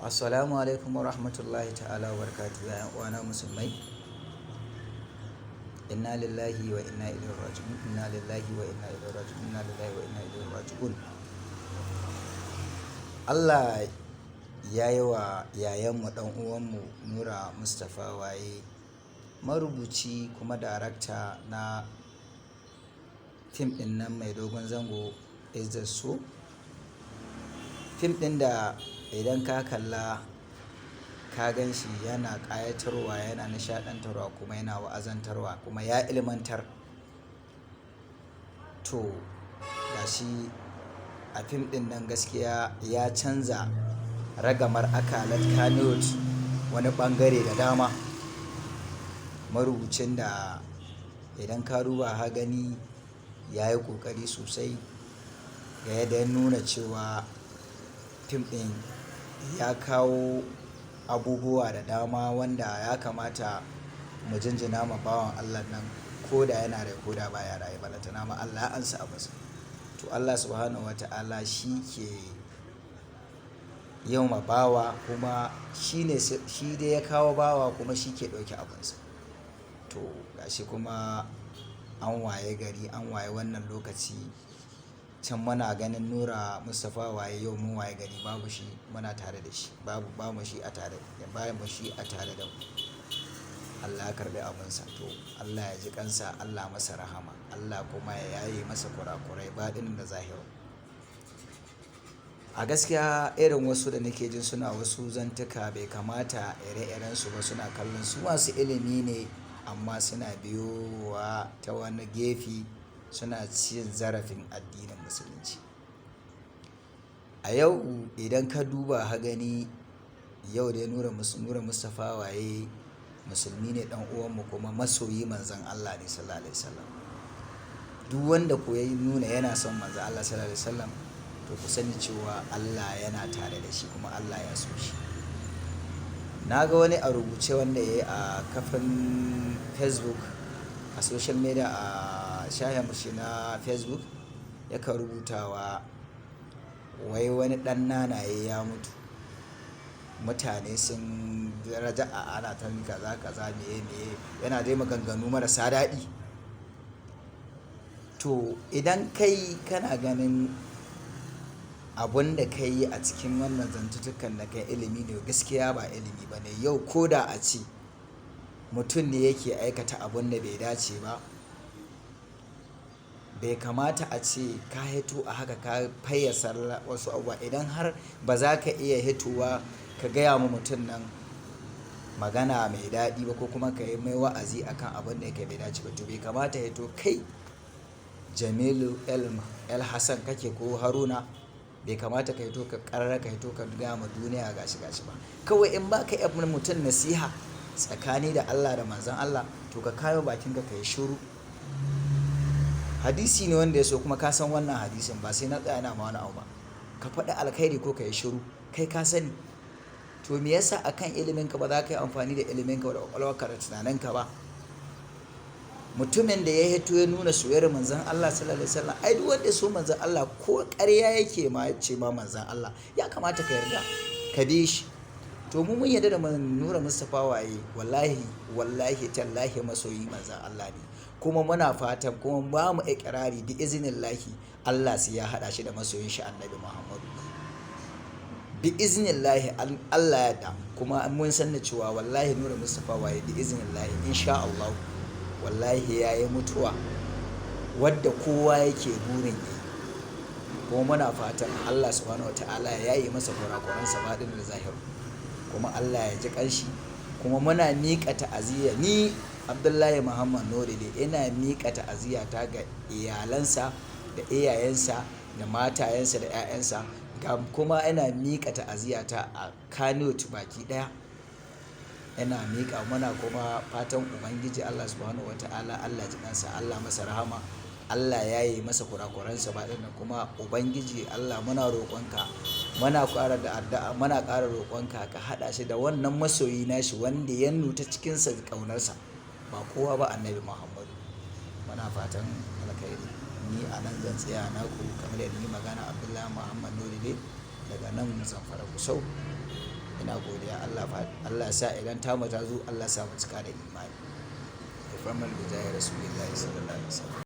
Assalamu alaikum wa rahmatullahi ta'ala wa barakatuhu, ya uwana musulmai. Inna lillahi wa inna ilaihi raji'un. Inna lillahi wa inna ilaihi raji'un. Inna lillahi wa inna ilaihi raji'un. Allah ya yi wa yayanmu, ɗan uwanmu Nura Mustapha Waye, marubuci kuma darakta na fim ɗin nan mai dogon zango Izzar So. Fim ɗin da idan ka kalla ka gan shi yana ƙayatarwa, yana nishaɗantarwa, kuma yana wa'azantarwa, kuma ya ilmantar. To, gashi a fim ɗin nan gaskiya ya canza ragamar akalar Kannywood wani ɓangare da dama. Marubucin da idan ka duba ka gani ya yi ƙoƙari sosai ga yadda ya nuna cewa fim ɗin ya kawo abubuwa da dama wanda ya kamata mu jinjina ma bawan Allah nan, ko da yana rai ko da baya raye, balantana ma Allah ya ansa abunsa. To, Allah Subhanahu wa Ta'ala shi ke yau ma bawa, kuma shi ne shi dai ya kawo bawa, kuma shi ke ɗauke abunsa. To, gashi kuma an waye gari, an waye wannan lokaci, can muna ganin Nura Mustapha Waye, yau mun waye gari babu shi muna tare da shi, babu, bamu shi a tare, babu shi a tare da mu. Allah ya karɓi abunsa. To, Allah ya ji kansa, Allah masa rahama, Allah kuma ya yaye masa kurakurai baɗinin da zahiru. A gaskiya, irin wasu da nake jin suna wasu zantuka, bai kamata ire-irensu ba. Suna kallon su masu ilimi ne, amma suna biyowa ta wani gefe suna cin zarafin addinin Musulunci. A yau idan ka duba ka gani, yau dai Nura Mustapha Waye musulmi ne, ɗan uwanmu, kuma masoyi Manzon Allah ne Sallallahu Alaihi Wasallam. Duk wanda ko ya nuna yana son Manzon Allah Sallallahu Alaihi Wasallam, to ku sani cewa Allah yana tare da shi, kuma Allah ya so shi. Na ga wani a rubuce wanda ya yi a kafin Facebook, a social media, a shahin shi na Facebook, yakan rubutawa wai wani ɗan nanaye ya mutu. Mutane sun raja'a, ana ta kaza kaza, meye meye, yana dai maganganu marasa daɗi. To, idan kai kana ganin abun da ka yi a cikin wannan zantuttukan da kai ilimi ne, gaskiya ba ilimi ba ne. Yau ko da a ce mutum ne yake aikata abun da bai dace ba, bai kamata a ce ka hito a haka ka fayyasa wasu abubuwa. Idan har ba za ka iya hitowa ka gaya wa mutum nan magana mai daɗi ba, ko kuma ka yi mai wa'azi akan abun da yake bai dace ba, to bai kamata hito kai Jamilu El Hassan kake ko Haruna, bai kamata ka hito ka ƙarara ka hito ka gaya ma duniya gashi gashi ba. Kawai in ba ka iya mutum nasiha tsakani da Allah da Manzon Allah, to ka kame bakinka ka yi shiru. Hadisi ne wanda ya so, kuma ka san wannan hadisin, ba sai na tsaya ina ma wani abu ba. Ka faɗi alkhairi ko ka yi shiru, kai ka sani. To, me yasa akan iliminka ba za ka yi amfani da iliminka da ƙwaƙwalwarka da tunaninka ba? Mutumin da ya hito ya nuna soyayyar Manzon Allah Sallallahu Alaihi Wasallam, ai duk wanda ya so Manzon Allah, ko ƙarya yake ma ce ma Manzon Allah, ya kamata ka yarda ka bi shi. To, mu mun yarda da Nura Mustapha Waye, wallahi wallahi tallahi masoyi Manzon Allah ne. Kuma muna fatan, kuma ba mu iƙirari, bi iznillahi Allah sai ya haɗa shi da masoyin shi Annabi Muhammadu. Bi iznillahi, Allah ya yarda, kuma mun san da cewa wallahi Nura Mustapha Waye, bi iznillahi, in sha Allahu, wallahi ya yi mutuwa wadda kowa yake burin yi. Kuma muna fatan Allah Subhanahu wa Ta'ala ya yaye masa kurakuransa baɗin da zahiru. Kuma Allah ya ji ƙanshi. Kuma muna miƙa ta'aziyya, ni Abdullahi Muhammad Nuri ina miƙa ta'aziyyata ga iyalansa da iyayensa da matayensa da 'ya'yansa. Kuma ina miƙa ta'aziyyata a Kannywood baki ɗaya. Ina miƙa, muna kuma fatan Ubangiji Allah Subhanahu wa Ta'ala, Allah ji ƙansa, Allah masa rahama, Allah ya yaye masa kurakuransa baɗin. Kuma Ubangiji Allah, muna roƙonka, muna ƙara da addu'a, muna ƙara roƙonka ka haɗa shi da wannan masoyi nashi wanda ya nuta cikinsa ƙaunarsa, ba kowa ba, Annabi Muhammadu. Muna fatan alkhairi. Ni a nan zan tsaya naku, kamar yadda ni magana, Abdullahi Muhammad Nuri daga nan Zamfara Gusau. Muna godiya Allah, Allah ya sa idan tamu ta zo, Allah ya sa mu cika da imani. Alfarman bijahi Rasulillahi sallallahu alaihi wasallam.